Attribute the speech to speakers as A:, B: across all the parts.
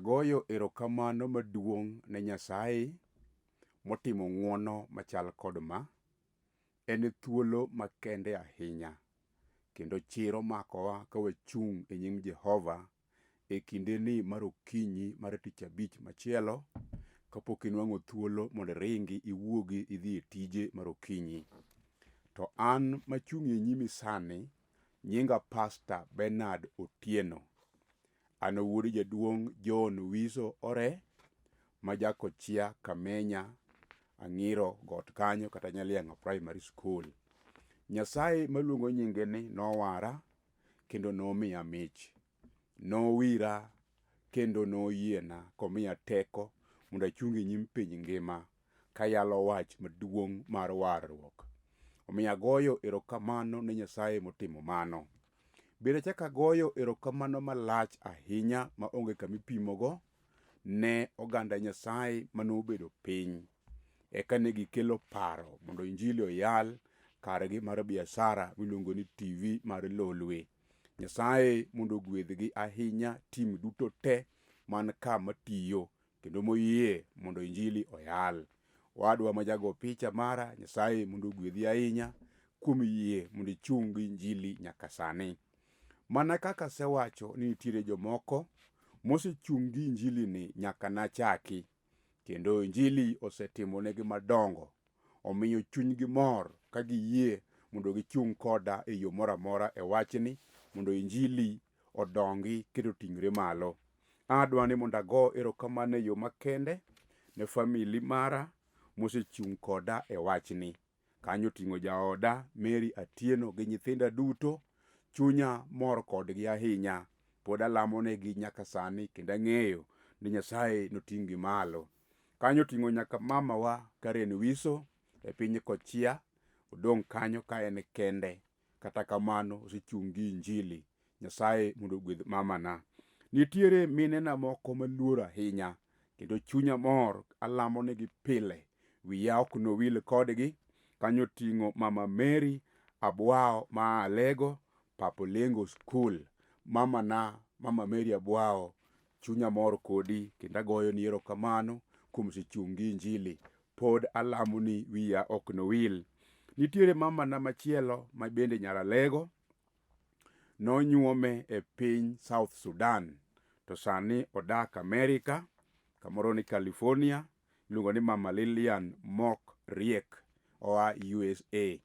A: Agoyo erokamano maduong' ne Nyasaye motimo ng'uono machal kod ma. En thuolo makende ahinya kendo chir omakowa ka wachung' e nyim Jehova e kindeni mar okinyi mar tich abich machielo kapok inwang'o thuolo mondo iringi iwuogi idhi e tije mar okinyi. To an machung' e nyimi sani, nyinga Pastor Bernard Otieno. An wuod jaduong' John Wiso Ore ma jakochia Kamenya Ang'iro got kanyo kata Nyaliang'o Primary School. Nyasaye maluongo nyinge ni nowara kendo nomiya mich. Nowira kendo noyiena komiya teko mondo achung' e nyim piny ngima kayalo wach maduong' mar warruok. Omiyo agoyo erokamano ne Nyasaye motimo mano. Bende achako agoyo erokamano malach ahinya ma onge kama ipimogo ne oganda Nyasaye manobedo piny. Eka ne gikelo paro mondo injili oyal kargi mar biashara miluongo ni TV mar Lolwe. Nyasaye mondo ogwedhgi ahinya tim duto te man ka matiyo kendo moyie mondo injili oyal. Owadwa ma jago picha mara, Nyasaye mondo ogwedhi ahinya kuom yie mondo ichung' gi injili nyaka sani. Mana kaka asewacho ni nitiere jomoko mosechung' gi injili ni nyaka nachaki kendo injili osetimonegi madongo. Omiyo chunygi mor ka giyie mondo gichung' koda e yo moro amora e wachni mondo injili odongi kendo oting're malo. Adwa ni mondo ago erokamano e yo makende ne famili mara mosechung' koda e wachni. Kanyo oting'o jaoda Mary Atieno gi nyithinda duto. Chunya mor kodgi ahinya. Pod alamonegi nyaka sani kendo ang'eyo ni Nyasaye noting' gi malo. Kanyo oting'o nyaka mamawa Karen Wiso e piny Kochia. Odong' kanyo ka en kende. Kata kamano osechung' gi injili. Nyasaye mondo ogwedh mamana. Nitiere minena moko maluor ahinya kendo chunya mor alamonegi pile. Wiya ok nowil kodgi. Kanyo oting'o Mama Mary Abwao ma Alego, Papolengo School. Mamana, Mama Mary Abwao, chunya mor kodi kendo agoyoni erokamano kuom osechung' gi injili. Pod alamoni wiya ok nowil. Nitiere mamana machielo ma bende nyar Alego. Nonyuome e piny South Sudan to sani odak Amerika kamoro ni California iluongo ni Mama Lilian Mok Riek oa USA.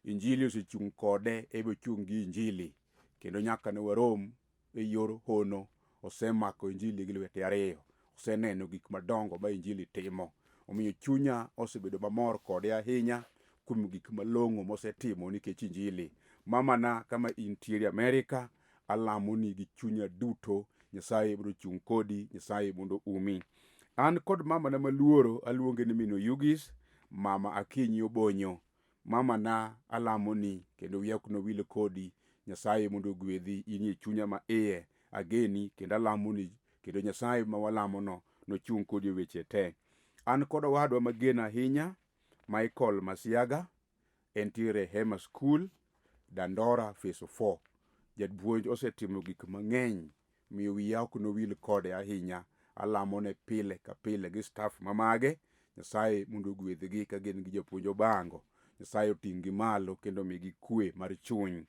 A: Injili osechung' kode ebe ochung' gi injili kendo nyaka ne warom e yor hono osemako injili gi lwete ariyo. Oseneno gik madongo ma injili timo. Omiyo chunya osebedo mamor kode ahinya kuom gik malong'o mosetimo nikech injili. Mamana kama intiere Amerika, alamoni gi chunya duto. Nyasaye mondo ochung' kodi, Nyasaye mondo umi. An kod mamana maluoro, aluonge ni min Oyugis, mama Akinyi Obonyo. Mamana alamoni kendo wiya ok nowil kodi. Nyasaye mondo ogwedhi, in e chunya ma iye. Ageni kendo alamoni kendo Nyasaye ma walamono nochung' kodi e weche te. An kod owadwa mageno ahinya, Michael Masiaga, entiere Hema School, Dandora Phase 4. Japuonj osetimo gik mang'eny miyo wiya ok nowil kode ahinya. Alamone pile ka pile gi staff mamage. Nyasaye mondo ogwedhgi ka gin gi japuonj Obango. Nyasaye oting' gi malo kendo omigi kwe mar chuny.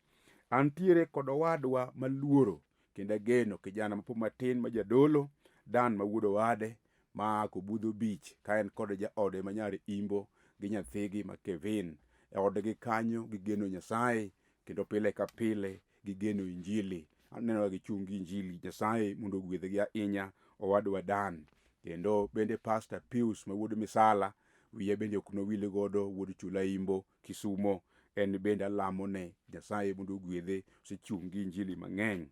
A: Antiere kod owadwa maluoro kendo ageno kijana mapod matin ma jadolo Dan ma wuod owade ma Kobudho Beach ka en kod jaode ma nyar Imbo gi nyathigi ma Kevin. E odgi kanyo gigeno Nyasaye kendo pile ka pile gigeno injili. Aneno ka gichung' gi injili. Nyasaye mondo ogwedhgi ahinya owadwa Dan. Kendo bende Pastor Pius ma wuod Misala wiye bende ok nowil godo wuod Chula Imbo Kisumo en bende alamone Nyasaye mondo ogwedhe osechung' gi injili mang'eny.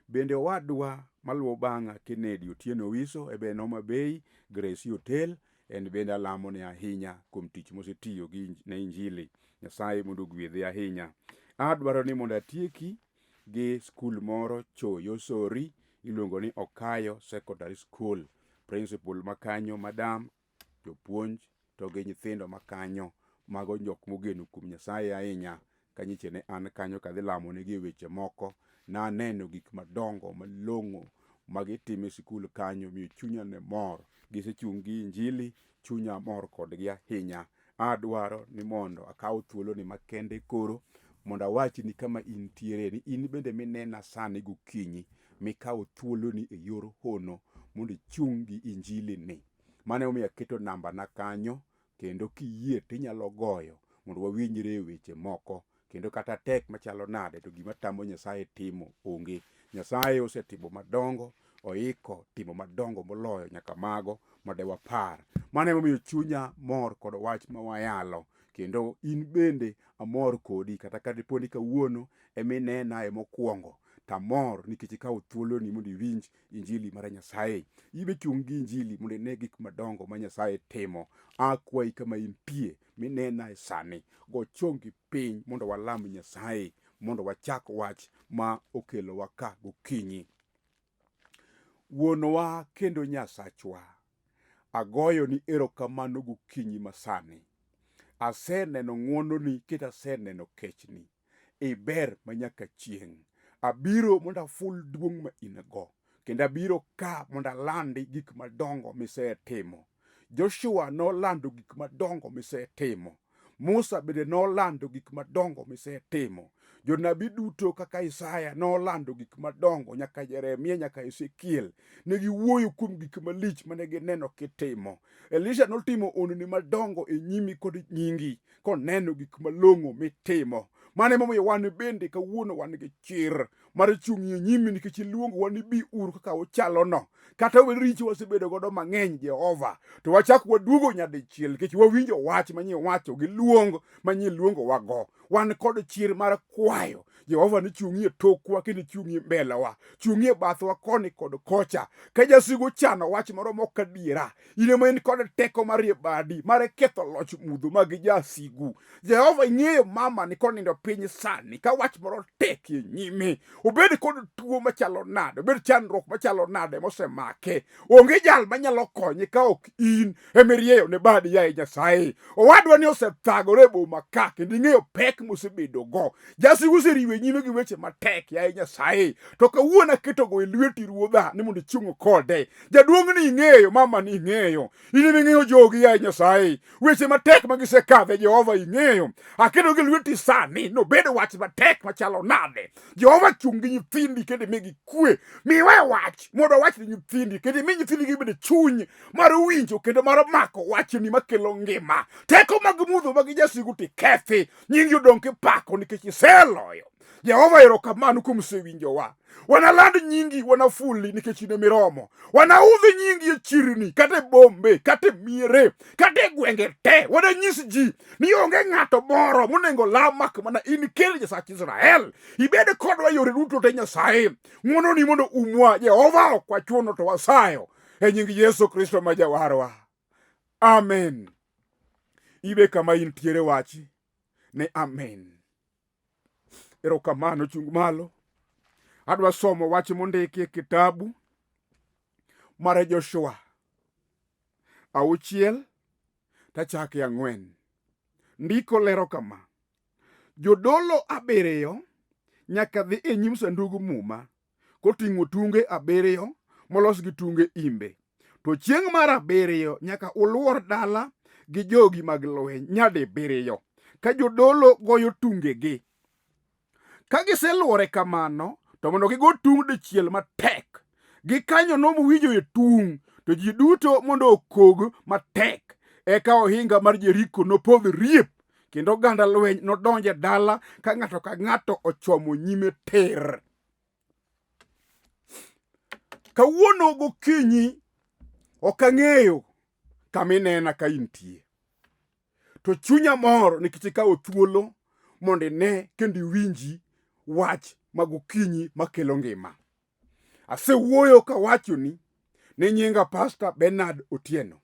A: Bende owadwa maluwo bang'a Kennedy Otieno Wiso e bende Homa Bay Gracie Hotel en bende alamone ahinya kuom tich mosetiyo gi ne injili. Nyasaye mondo ogwedhe ahinya. Adwaro ni mondo atieki gi skul moro Choyo Sori iluongo ni Okayo Secondary School. Principal makanyo madam jopuonj to gi nyithindo makanyo mago jok mogeno kuom Nyasaye ahinya. Ka nyiche ne an kanyo kadhi lamo negi e weche moko, naneno gik madongo malong'o ma gitimo e sikul kanyo miyo chunya ne mor. Gisechung' gi injili, chunya mor kodgi ahinya. Adwaro ni mondo akaw thuoloni makende koro mondo awachni kama intiere ni in bende minena sani gokinyi mikawo thuoloni e yor hono mondo ichung' gi injili ni. Mano emomiyo aketo namba na kanyo kendo kiyie tinyalo goyo mondo wawinjre e weche moko kendo kata tek machalo nade to gima tamo Nyasaye timo onge. Nyasaye osetimo madongo, oiko timo madongo moloyo nyaka mago ma de wapar. Mano emomiyo chunya mor kod wach ma wayalo kendo in bende amor kodi kata ka dipo ni kawuono eminenae mokwongo tamor nikech ikawo thuoloni mondo iwinj injili mar Nyasaye. Ibe chung' gi injili mondo ine gik madongo ma Nyasaye timo. Akwayi kama intie minenae sani, go chongi piny mondo walam Nyasaye mondo wachak wach ma okelowa ka gokinyi. Wuonwa kendo Nyasachwa, agoyoni erokamano gokinyi masani. Aseneno ng'wononi kendo aseneno kechni. Iber manyaka chieng'. Abiro mondo aful duong' ma in go, kendo abiro ka mondo alandi gik madongo misetimo. Joshua nolando gik madongo misetimo. Musa bende nolando gik madongo misetimo. Jonabi duto kaka Isaya nolando gik madongo nyaka Jeremia nyaka Ezekiel. Ne giwuoyo kuom gik malich mane gineno kitimo. Elisha notimo honni madongo e nyimi kod nyingi koneno gik malong'o mitimo. Mano emomiyo wan bende kawuono wan gi chir mar chung' e nyimi nikech iluongowa ni bi uru kaka uchalono. Kata obedo richo wasebedo godo mang'eny Jehova, to wachak waduogo nyadichiel nikech wawinjo wach manyie wacho gi luong manyie luongowago. Wan kod chir mar kwayo Jehova ni chung'ie tokwa kendo chung'ie mbelewa, chung'ie bathwa koni kod kocha. Ka jasigu ochano wach moro mok adiera, in ema in kod teko mar rie badi mar ketho loch mudho mag jasigu. Jehova ing'eyo mama ni konindo piny sani ka wach moro tek e nyime, obed kod tuo machalo nade, obed chandruok machalo nade mosemake, onge jal manyalo konye ka ok in emirieyo ne badi yaye Nyasaye. Owadwa ni osethagore e boma ka kendo ing'eyo pek mosebedogo. Jasigu oseriwe nyime gi weche matek yaye Nyasaye, to kawuono aketogo e lweti Ruodha ni mondo ichung' kode. Jaduong' ni ing'eyo, mama ni ing'eyo, in ema ing'eyo jogi yaye Nyasaye. Weche matek ma gisekadhe Jehova ing'eyo. Aketo gi lweti sani nobed wach matek machalo nade. Jehova chung' gi nyithindi kendo imigi kwe. Miwe wach mondo awach ne nyithindi kendo imi nyithindi gibed chuny mar winjo kendo mar mako wachni makelo ngima. Teko mag mudho mag jasigu tikethi, nyingi odong' kipako nikech iseloyo. Jehova erokamano kuom sewinjowa. Wanaland nyingi, wanafuli nikech in emiromo. Wanaudhi nyingi e chirni, kata e bombe, kata e miere, kata e gwenge te. Wananyis ji ni onge ng'ato moro monego lam mak mana in kendo Nyasach Israel. Ibed kodwa e yore duto te Nyasaye. Ng'wononi mondo umwa. Jehova ok wachuno to wasayo. E nying Yesu Kristo ma Jawarwa. Amen. Ibe kama intiere wachi ni amen. Erokamano, chung malo. Adwa somo wach mondiki e kitabu mar Joshua 6 tachake 4. Ndiko lero kama: Jodolo 7 nyaka dhi e nyim sandug muma koting'o tunge 7 molos gi tunge imbe. To chieng' mar 7 nyaka uluor dala gi jogi mag lweny nyadibiriyo ka jodolo goyo tungegi. Ka giseluore kamano, to mondo gigo tung' dichiel matek. Gikanyono muwinjoe tung', to ji duto mondo okog matek. Eka ohinga mar Jeriko nopodh riep, kendo oganda lweny nodonj e dala ka ng'ato ka ng'ato ochomo nyime tir. Kawuono gokinyi ok ang'eyo kama inena ka intie. To chunya mor nikech ikawo thuolo mondo ine kendo iwinji wach ma gokinyi makelo ngima. Asewuoyo kawachoni ni nyinga Pastor Bernard Otieno.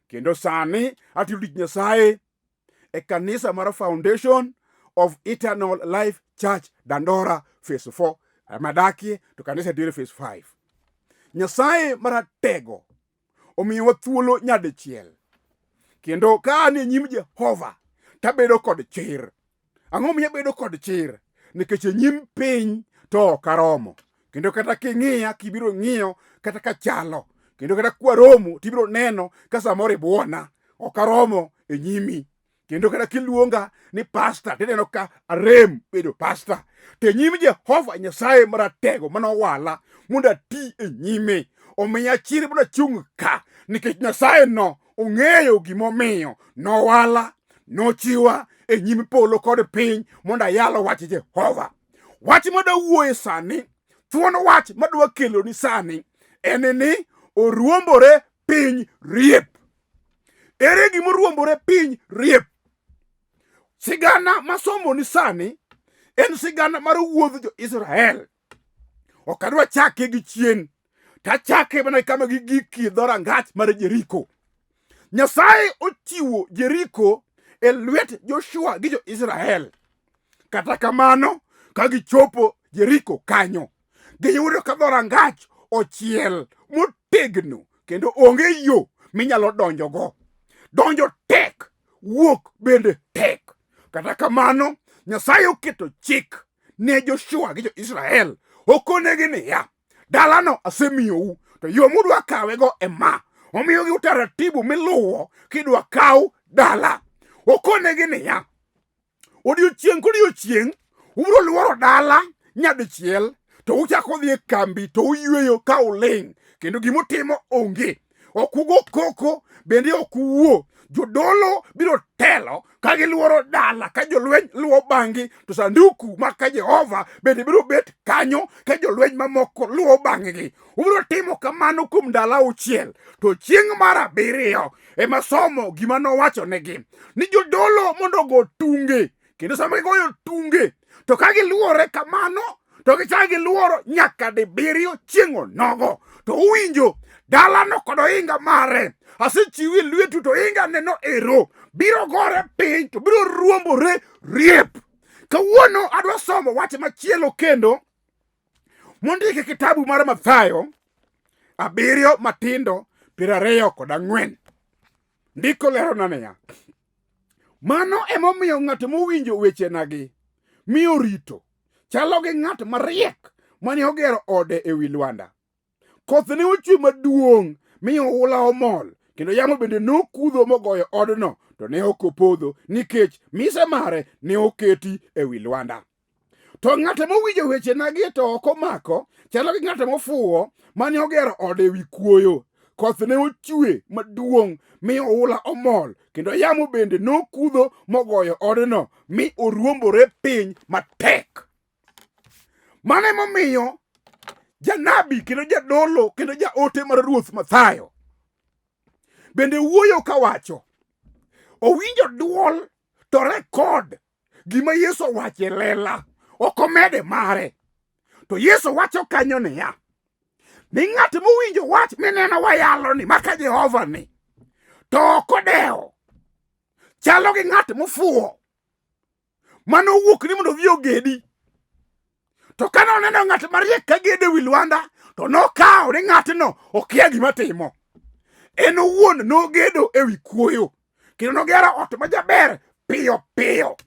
A: Kendo sani atiyo tich Nyasaye e kanisa mar Foundation of Eternal Life Church Dandora Phase 4 madakie to kanisa nitiere Phase 5. Nyasaye maratego omiyowa thuolo nyadichiel kendo ka an e nyim Jehova tabedo kod chir. Ang'o miyo abedo kod chir? Nikech e nyim piny to ok aromo. Kendo kata king'iya kibiro ng'iyo kata ka chalo kendo kata kwaromo tibiro neno ka samoro ibuona ok aromo e nyimi kendo kata kiluonga ni pasta tineno ka arem bedo pasta to e nyim Jehova Nyasaye Maratego manowala mondo ati e nyime omiya chir mondo achung' ka nikech Nyasaye no ong'eyo gimomiyo nowala nochiwa e nyim polo kod piny mondo ayal wach Jehova. Wach madwa wuoye sani, thuon wach madwa keloni sani en ni oruombore piny riep. Ere gima oruombore piny riep? Sigana masomoni sani en sigana mar wuodh jo-Israel. Ok adwa chake gi chien, to achake mana kama gigikie dhorangach mar Jeriko. Nyasaye ochiwo Jeriko e lwet Joshua gi jo-Israel. Kata kamano, ka gichopo Jeriko kanyo, giyudo ka dhorangach ochiel motegno kendo onge yo minyalo donjogo. Donjo tek, wuok bende tek. Kata kamano, Nyasaye oketo chik ne Joshua gi jo-Israel. Okonegi niya, dalano asemiyou, to yo mudwa kawego e ma. Omiyogi utaratibu miluwo kidwa kaw dala. Okonegi niya, odiochieng' kodiochieng' ubiro luoro dala nyadichiel to uchako dhi e kambi to uyweyo ka uling' kendo gimutimo onge ok ugo koko bende ok uwuo jodolo biro telo ka giluoro dala ka jolweny luwo bang'gi to sanduku ma ka Jehova bende biro bet kanyo ka jolweny mamoko luwo bang'gi ubiro timo kamano kuom ndalo auchiel to chieng' mar abiriyo ema somo gima nowachonegi ni jodolo mondo ogo tunge kendo sama gigoyo tunge to ka giluore kamano to gichak giluoro nyaka dibiriyo chieng' onogo to uwinjo dalano kod ohinga mare asechiwi e lwetu to ohinga neno ero biro gore piny to biro ruombore riep kawuono adwa somo wach machielo kendo mondik e kitabu mar Mathayo 7:24. Ndiko lerona niya, mano emomiyo ng'at mowinjo wechenagi mi orito chalo gi ng'at mariek mane ogero ode e wi lwanda. Koth ne ochwe maduong' mi oula omol kendo yamo bende nokudho mogoyo odno to ne ok opodho nikech mise mare ne oketi e wi lwanda. To ng'at mowinjo wechenagi to ok omako chalo gi ng'at mofuwo mane ogero ode e wi kuoyo. Koth ne ochwe maduong' mi oula omol kendo yamo bende nokudho mogoyo odno mi oruombore piny matek. Mano emomiyo janabi kendo jadolo kendo jaote mar Ruoth Mathayo bende wuoyo kawacho owinjo dwol to rekod gima Yesu owacho e lela ok omede mare to Yesu wacho kanyo niya ni ng'at mowinjo wach mineno wayalo ni maka Jehova ni to ok odewo chalo gi ng'at mofuwo mane owuok ni mondo odhi ogedi to kane oneno ng'at mariek ka gedo e wi lwanda to nokawo ni ng'atno okia gima timo en owuon nogedo e wi kuoyo kendo nogero ot majaber piyo piyo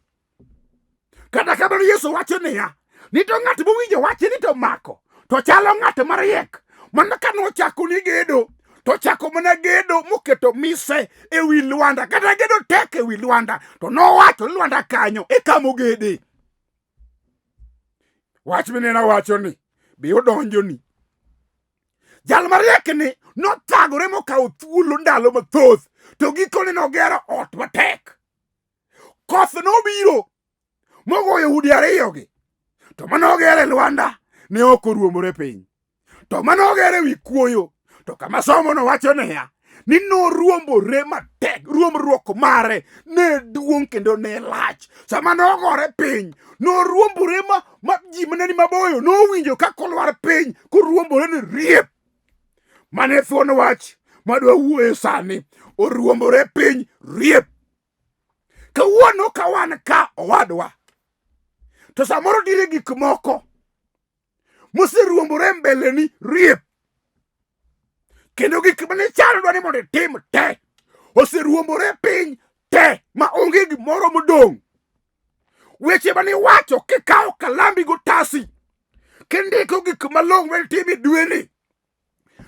A: kata kamano Yesu wacho niya ni to ng'at mowinjo wachni to mako to chalo ng'at mariek mana ka nochako ni gedo to chako mana gedo moketo mise e wi lwanda kata gedo tek e wi lwanda to nowacho ni lwanda kanyo e kama ogede wach minena wacho ni be odonjoni jal mariek ni nothagore mokawo thuolo ndalo mathoth to gikone nogero ot matek koth nobiro mogoyo udi ariyogi to mane oger e lwanda ne ok oruombore piny to mane oger e wi kuoyo to kama somo nowacho niya ni noruombore matek ruombruok mare ne duong' kendo ne lach sama nogore piny noruombore ma ji mane ni maboyo nowinjo ka kolwar piny koruombore ni riep mane thuon wach madwa wuoyo sani oruombore piny riep kawuono ka wan ka owadwa to samoro dire gik moko moseruombore mbeleni riep kendo gik mane chano dwa ni mondo itim te oseruombore piny te ma onge gimoro modong' weche mane iwacho kikawo kalambi gotasi kindiko gik malong'o mane itim e dweni.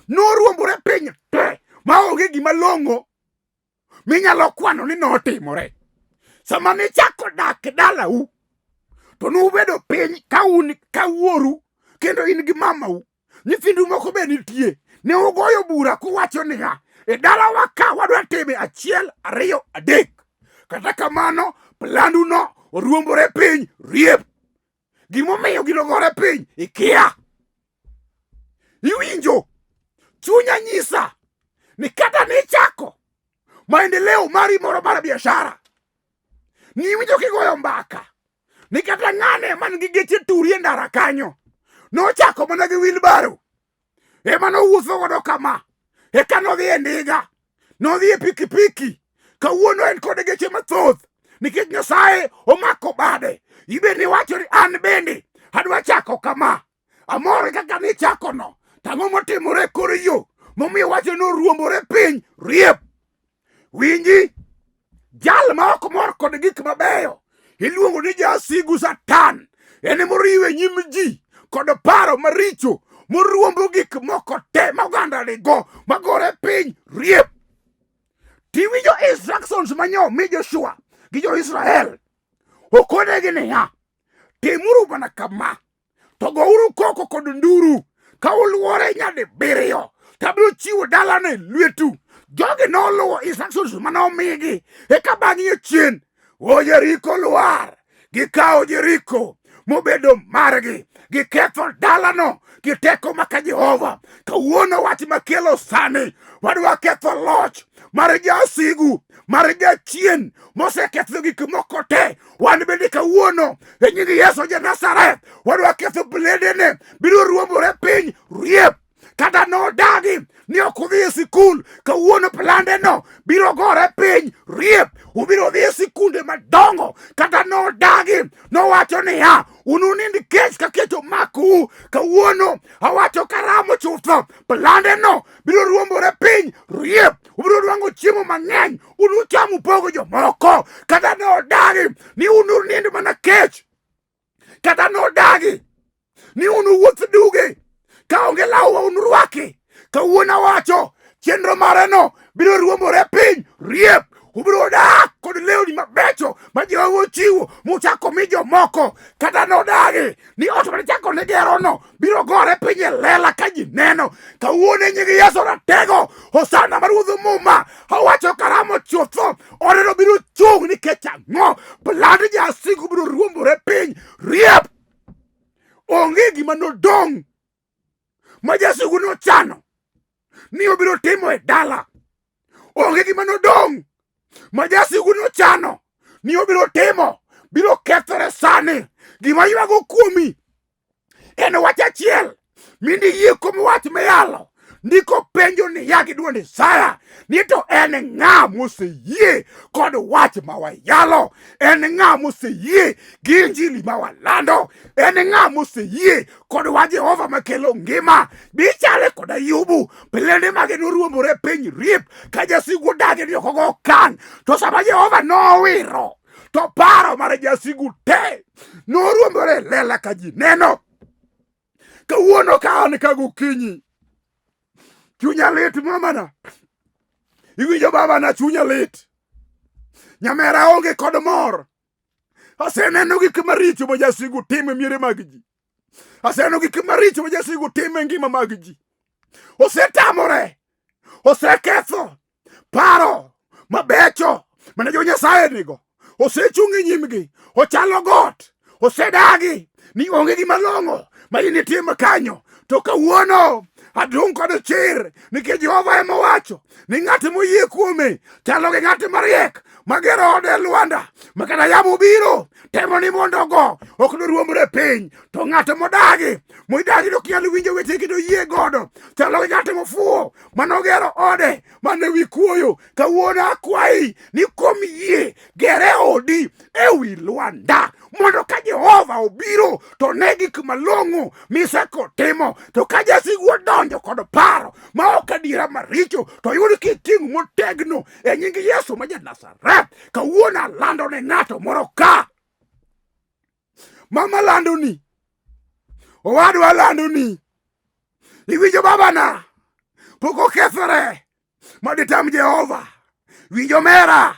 A: Noruombore piny te ma onge gima long'o minyalo kwano ni notimore. Sama nichako dak e dalau, to nubedo piny ka un ka wuoru kendo in gi mamau, nyithindu moko be nitie. Ne ugoyo bura kuwacho niya, e dalawa ka wadwa time achiel, ariyo, adek. Kata kamano, planduno oruombore piny riep. Gimomiyo gino gore piny ikia. Iwinjo? Chunya nyisa ni kata nichako maendeleo mari moro mar biashara, niwinjo kigoyo mbaka ni kata ng'ane man gi geche turi e ndara kanyo nochako mana gi wilbaro ema nowuotho godo kama, eka nodhi e ndiga, nodhi e pikipiki, kawuono en kod geche mathoth nikech Nyasaye omako bade. Ibe niwacho ni an bende adwa chako kama, amor kaka nichakono, to ang'o motimore e kor yo momiyo wacho ni oruombore piny riep? Winji, jal ma ok mor kod gik mabeyo iluongo ni jasigu Satan. En emoriwo e nyim ji kod paro maricho moruombo gik moko te ma oganda nigo magore piny riep. Tiwinjo instructions manyo mi Joshua gi jo-Israel okonegi niya, timuru mana kama, to gouru koko kod nduru ka uluore nyadibiriyo to abiro chiwo dalano e lwetu. Jogi noluwo instructions mane omigi, eka bang'e chien o Jeriko lwar, gikawo Jeriko mobedo margi, giketho dalano gi teko maka Jehova. Kawuono wach makelo sani, wadwa ketho loch mar jasigu, mar jachien moseketho gik moko te. Wan bende kawuono e nying Yesu ja Nazareth wadwa ketho bledene biro ruombore piny riep. Kata nodagi ni ok udhi e sikul, kawuono plandeno biro gore piny riep. Ubiro dhi e sikunde madongo. Kata nodagi nowacho niya, ununind kech ka kech omakou. Kawuono awacho karamo chutho, plandeno biro ruombore piny riep. Ubiro nwang'o chiemo mang'eny, unucham upogo jomoko. Kata nodagi ni ununind mana kech, kata nodagi ni unuwuoth duge ka onge law ma unurwaki. Kawuono awacho chenro mareno biro ruombore piny riep. Ubiro dak kod lewni mabecho ma Jehova ochiwo muchako mi jomoko. Kata nodagi ni ot manichako ni gerono biro gore piny e lela ka ji neno. Kawuono e nying Yesu ratego, Hosana mar Ruodh Muma, awacho karamo chutho, odeno biro chung' nikech ang'o? Pland jasigu biro ruombore piny riep. Onge gima nodong' ma jasigu nochano ni obiro timo e dala. Onge gima nodong' ma jasigu nochano ni obiro timo, biro kethore sani. Gima ywago kuomi en wach achiel, mindi yie kuom wach miyalo. Ndiko penjo niya gi dwond Isaya ni to en ng'a moseyie kod wach ma wayalo? En ng'a moseyie gi injili ma walando? En ng'a moseyie kod wach Jehova makelo ngima? Bichale kod Ayubu, plende mage noruombore piny rip ka jasigu odagi ni ok ogo okang'. To sama Jehova nowiro, to paro mar jasigu te noruombore lela ka ji neno. Kawuono ka an ka gokinyi, chunya lit mamana, iwinjo babana, chunya lit, nyamera onge kod mor. Aseneno gik maricho ma jasigu timo e miere mag ji, aseneno gik maricho ma jasigu timo e ngima mag ji. Osetamore, oseketho paro mabecho mane jo Nyasaye nigo, osechung' e nyimgi, ochalo got, osedagi ni onge gima long'o ma in itim kanyo. To kawuono adung' kod chir nikech Jehova ema owacho ni ng'at moyie kuome chalo gi ng'at mariek magero ode e lwanda, ma kata yamo biro temo ni mondo ogo ok noruombre piny. To ng'at modagi modagi ok nyal winjo weche kendo yie godo chalo gi ng'at mofuwo manogero ode mane wi kuoyo. Kawuono akwayi ni kuom yie gere odi e wi lwanda, mondo ka Jehova obiro to ne gik malong'o misekotimo. To ka jasigu odonjo kod paro ma ok adiera maricho, to yud kiting'o motegno e nying Yesu ma ja-Nazareth. Kawuono alando ne ng'ato moro ka, mama landoni, owadwa landoni, iwinjo babana? Pok okethore maditam Jehova. Winj omera,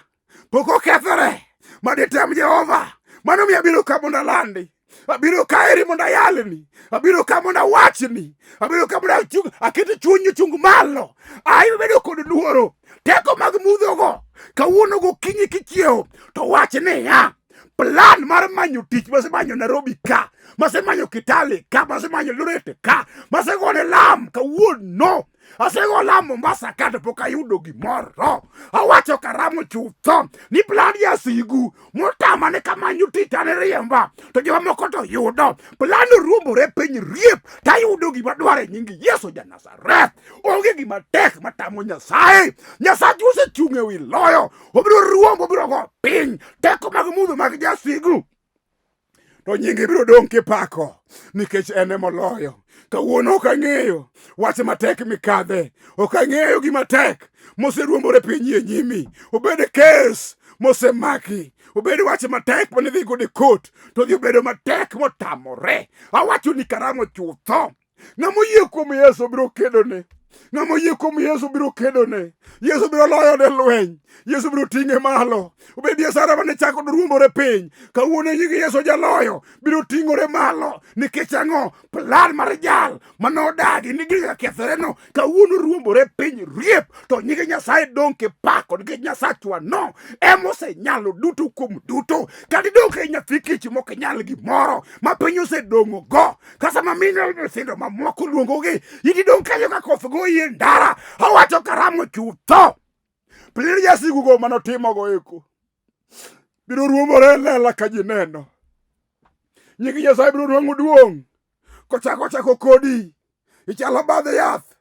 A: pok okethore maditam Jehova. Mano miyo abiro ka mondo alandi. Abiro ka eri mondo ayalni. Abiro ka mondo awachni. Abiro ka mondo aket chunyi chung malo. Ai bedo kod luoro. Teko mag mudhogo kawuono gokinyi kichiewo to wach niya, plan mar manyo tich masemanyo Nairobi ka, masemanyo Kitale ka, masemanyo Eldoret ka, masegone lam kawuono asego lam Mombasa ka to pok ayudo gimoro. Awacho karamo chutho ni plan jasigu motama ni kamanyo tich to an riemba to jomamoko to yudo. Plan ruombore piny riep tayudo gima dwaro e nying Yesu ja Nazareth. Onge gima tek matamo Nyasaye. Nyasaye osechung' e wi loyo. Obiro ruombo, obiro go piny teko mag mudho mag jasigu. To nyinge biro dong' kipako nikech en emoloyo. Kawuono ok ang'eyo wach matek mikadhe, ok ang'eyo gima tek moseruombore piny e nyimi, obed kes mosemaki, obed wach matek mane dhi godo e kot to dhi obedo matek motamore. Awacho ni karamo chutho Ng'ama oyie kuom Yesu biro kedone. Ng'ama oyie kuom Yesu biro kedone. Yesu biro loyone lweny. Yesu biro ting'e malo. Obed biasara mane chako ruombore piny. Kawuono nying Yesu jaloyo biro ting'ore malo. Nikech ang'o? Plan mar jal mane odagi ni giga kethoreno kawuono ruombore piny riep to nying Nyasaye dong' kipako nikech Nyasachwa no emosenyalo duto kuom duto. Kata idong' ka nyathi kich mok inyal gimoro ma piny osedong'o go. Kasa ma mine nyithindo mamoko luongogi, in idong' kanyo ka koth goyi e ndara. Awacho karamo chutho. Plir jasigugo manotimogo eko biro ruombore e lela ka ji neno. Nying Nyasaye biro nwang'o duong' kochako chako kodi. Ichalo badh yath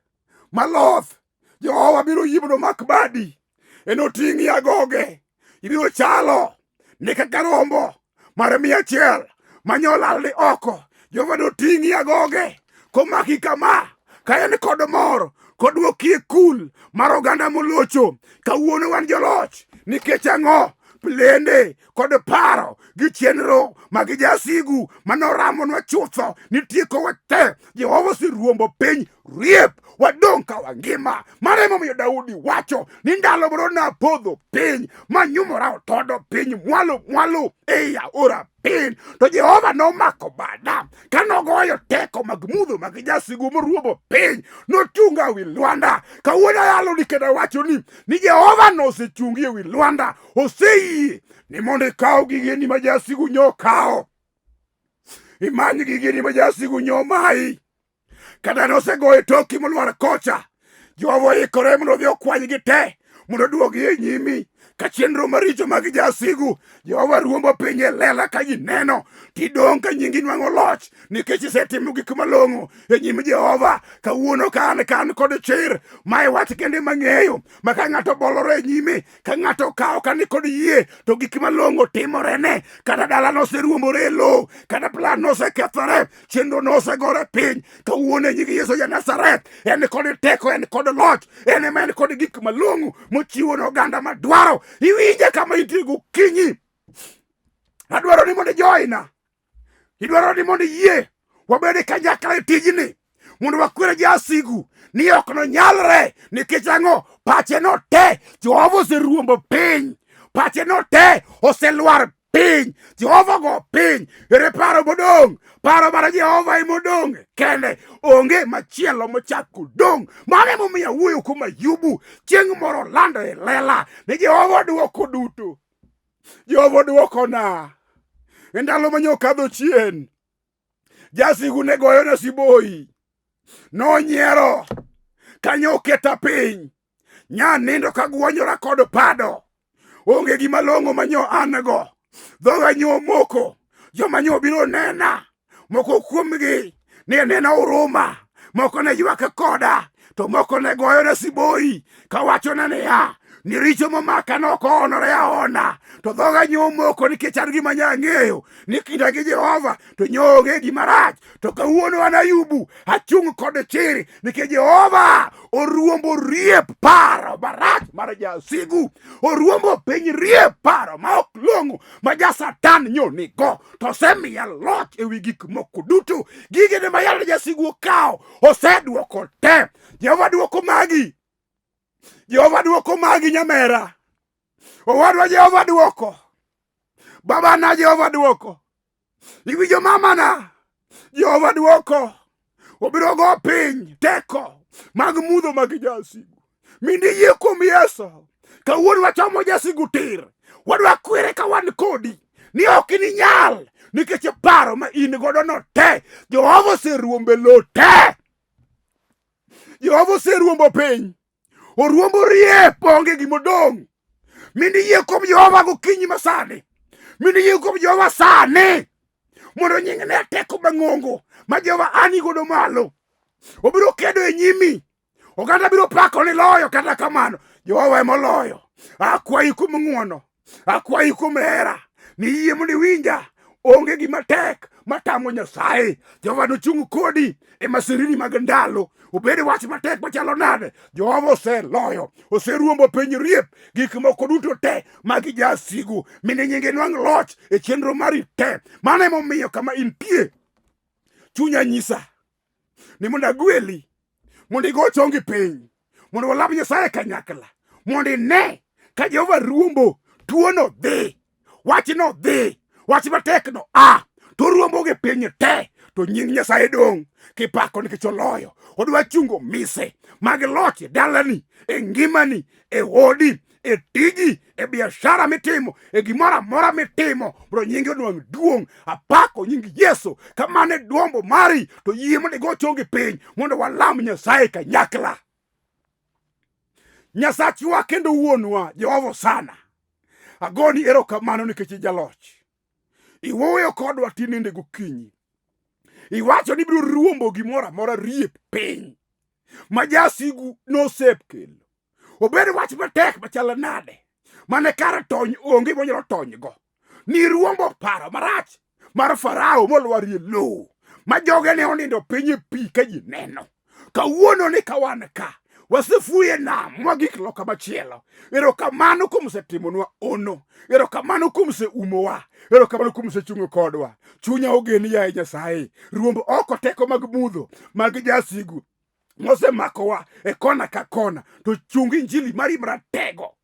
A: maloth. Jehova biro yie mondo omak badi. Enoting'i agoge. Ibiro chalo ni kaka rombo mar 100 manye olal ni oko. Jehova noting'i agoge komaki kama ka en kod mor kodwoki e kul mar oganda molocho. Kawuono wan joloch nikech ang'o? Plende kod paro gi chenro mag jasigu manoramonwa chutho ni tiekowa te. Jehova oseruombo piny riep, wadong' ka wangima. Mano emomiyo Daudi wacho ni ndalo moro napodho piny manyumora otodo piny mwalo mwalo ei aora piny, to Jehova nomako bada ka nogoyo teko mag mudho mag jasigu moruombo piny, nochunga wi lwanda. Kawuono ayalo ni kendo awacho ni Jehova nosechungi e wi lwanda, oseyie ni mondo ikaw gigeni ma jasigu nyo kawo, imany gigeni ma jasigu nyo mayi. Kata nosegoyo toki molwar kocha, Jehova oikore mondo odhi okwanygi te mondo oduogi e nyimi. Ka chenro maricho mag jasigu Jehova ruombo piny e lela ka ji neno, tidong' ka nyingi nwang'o loch nikech isetimo gik malong'o e nyim Jehova. Kawuono ka an ka an kod chir, mae wach kende mang'eyo ma ka ng'ato bolore e nyime, ka ng'ato okawo ka ni kod yie, to gik malong'o timorene. Kata dala noseruombore e lowo, kata plan nosekethore, chenro nosegore piny. Kawuono e nying Yesu ja Nazareth, en kod teko, en kod loch, en ema en kod gik malong'o mochiwo ne oganda madwaro. Iwinje kama intie gokinyi. Adwaro ni mondo ijoina, idwaro ni mondo iyie wabed e kanyakla e tijni mondo wakwer jasigu ni ok nonyalre. Nikech ang'o? Pache no te Jehova oseruombo piny, pache no te oselwar piny. Jehova go piny, ere paro modong'? Paro mar Jehova emodong' kende, onge machielo mochako dong'. Mano emomiyo awuoyo kuom Ayubu chieng' moro lando e lela ni Jehova dwoko duto. Jehova dwokona e ndalo mane okadho chien. Jasigu ne goyona siboi, nonyiero kanyo oketa piny, nya nindo ka gwonyora kod pado. Onge gima long'o manyo an go, dhoga nyo moko, joma nyo biro nena, moko kuomgi ne nena huruma, moko ne ywak koda, to moko ne goyona siboi kawachona niya, ni richo momaka nok oonore aona, to dhoga nyo moko nikech an gima nya ang'eyo ni kinda gi Jehova to nyo onge gima rach. To kawuono an Ayubu achung' kod chir nikech Jehova oruombo riep paro marach mar mar jasigu. Oruombo piny rie paro ma ok long'o ma ja Satan nyo nigo, to osemiya loch ewi gik moko duto. Gigene ma yande jasigu okawo osedwoko te. Jehova dwoko magi. Jehova dwoko magi nyamera. Owadwa Jehova dwoko. Babana Jehova dwoko. Iwinjo mamana? Jehova dwoko. Obiro go piny teko mag mudho mag jasigu. Mindi yie kuom Yesu. Kawuono wachomo jasigu tir. Wadwa kwere ka wan kodi. Ni ok ininyal nikech paro ma in godo no te. Jehova oseruombe lo te. Jehova oseruombo piny. Oruombo riep onge gimodong'. Mindi yie kuom Jehova gokinyi masani. Mindi yie kuom Jehova sani. Mondo nying ne teko mang'ongo ma Jehova ani godo malo. Obiro kedo e nyimi. Oganda biro pako ni loyo kata kamano. Jehova ema oloyo. Akwayi kuom ng'wono. Akwayi kuom hera. Ni yie mondo iwinja. Onge gima tek matamo Nyasaye. Jehova nochung' kodi e masirini mag ndalo. Obed wach matek machalo nade, Jehova oseloyo, oseruombo piny riep gik moko duto te mag jasigu, mine nyinge nwang' loch e chenro mari te. Mano emomiyo kama intie, chunya nyisa ni mondo agweli mondo igo chongi piny mondo walam Nyasaye kanyakla mondo ine ka Jehova ruombo tuono dhi wachno dhi wach matekno a to ruombo gi piny te to nying Nyasaye dong' kipako nikech oloyo odwa chungo mise mag loch e dalani e ngimani e odi e tiji e biashara mitimo e gimoro amora mitimo mondo nyingi onwang' duong' apako nying Yesu kamano e dwombo mari to yie mondo igo chongi piny mondo walam Nyasaye kanyakla Nyasachwa kendo wuonwa Jehova sana agoni erokamano nikech ijaloch iwuoyo kodwa tinende gokinyi iwacho ni ibiro ruombo gimoro amora riep piny ma jasigu nosekelo obed wach matek machalo nade mane kar tony onge monyalo tonygo niruombo paro marach mar farao molwarie lowo ma joge ne onindo piny e pi ka ji neno kawuono ni ka wan ka wasefuye nam mwagik loka machielo erokamano kuom osetimonwa ono erokamano kuom oseumowa erokamano kuom osechung'o kodwa chunya ogeni yaye nyasaye ruomb oko teko mag mudho mag jasigu mosemakowa e kona ka kona to chung injili mari maratego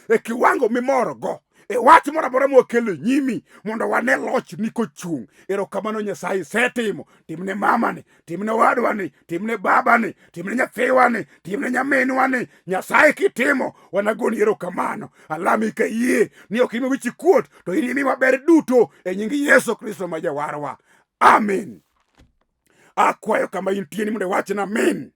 A: e kiwango mimorgo e wach moro amora mwakelo e nyimi mondo wane lochni kochung' erokamano nyasaye isetimo timne mamani timne owadwani timne babani timne nyathiwani timne nyaminwani nyasaye kitimo wanagoni erokamano alami ka yie ni ok imi wichi kuot to in imi maber duto e nying yesu kristo ma jawarwa amen akwayo kama intie ni mondo iwachna amin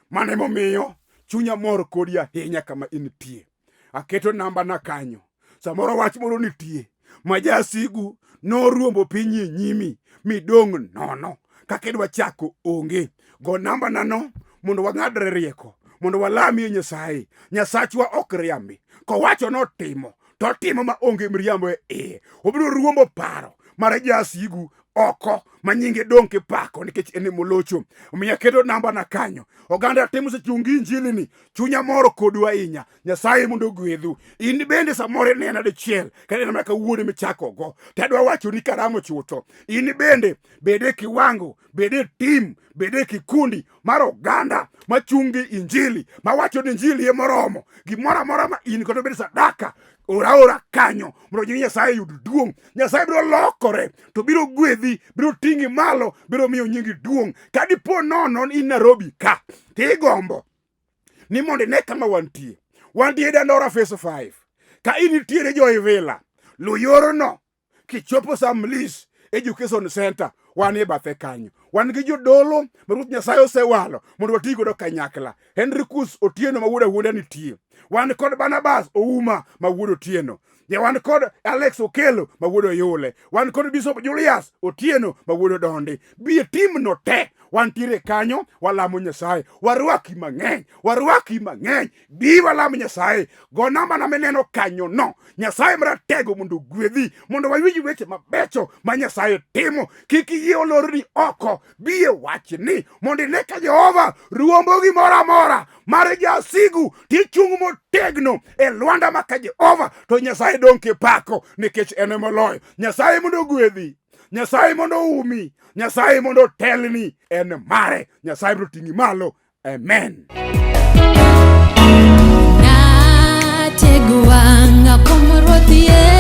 A: Mano emomiyo chunya mor kodi ahinya kama intie. Aketo namba na kanyo. Samoro wach moro nitie ma jasigu noruombo piny e nyimi midong' nono. Kaka idwa chako onge. Go namba na no mondo wang'adre rieko, mondo walamie Nyasaye. Nyasachwa ok riambi. Kowacho notimo, to otimo ma onge miriambo e iye. Obiro ruombo paro mar jasigu oko ma nyinge dong' kipako nikech en emolocho. Omiyo aketo namba na kanyo. Oganda te mosechung' gi injili ni, chunya mor kodu ahinya. Nyasaye mondo ogwedhu. In bende samoro inena dichiel, kata inena mana kawuono michakogo. To adwa wachoni karamo chutho. In bende bed e kiwango, bed e tim, bed e kikundi mar oganda machung' gi injili, mawacho ni injili emoromo. Gimoro amora ma in godo bed sadaka, ora ora kanyo mondo nying Nyasaye yud duong'. Nyasaye biro lokore to biro gwedhi, biro ting'i malo, biro miyo nyingi duong'. Ka dipo nono in Nairobi ka, tigombo ni mondo ine kama wantie. Wantie Dandora Phase 5. Ka in nitiere jo Ivila, lu yorno kichopo Samlis Education Center, wan e bathe kanyo. Wan gi jodolo ma Ruoth Nyasaye osewalo mondo wati godo kanyakla. Henrikus Otieno ma wuod Awuonda nitie. Wan kod Barnabas Ouma ma wuod Otieno. Ja wan kod Alex Okelo ma wuod Oyule. Wan kod Bishop Julius Otieno ma wuod Odondi. Bi e timno te. Wantiere kanyo, walamo Nyasaye. Warwaki mang'eny, warwaki mang'eny. Bi walam Nyasaye. Go namba na mineno kanyo no. Nyasaye maratego mondo ogwedhi, mondo wawinj weche mabecho ma Nyasaye timo. Kik iyie olorni oko. Bi e wachni mondo ine ka Jehova ruombo gimoro amora mar jasigu tichung' motegno e lwanda ma ka Jehova to Nyasaye dong' kipako nikech en emoloyo. Nyasaye mondo ogwedhi, Nyasaye mondo oumi, Nyasaye mondo otelni, en mare. Nyasaye biro ting'i malo. Amen.
B: Natego wang'a kuom Ruoth Yesu.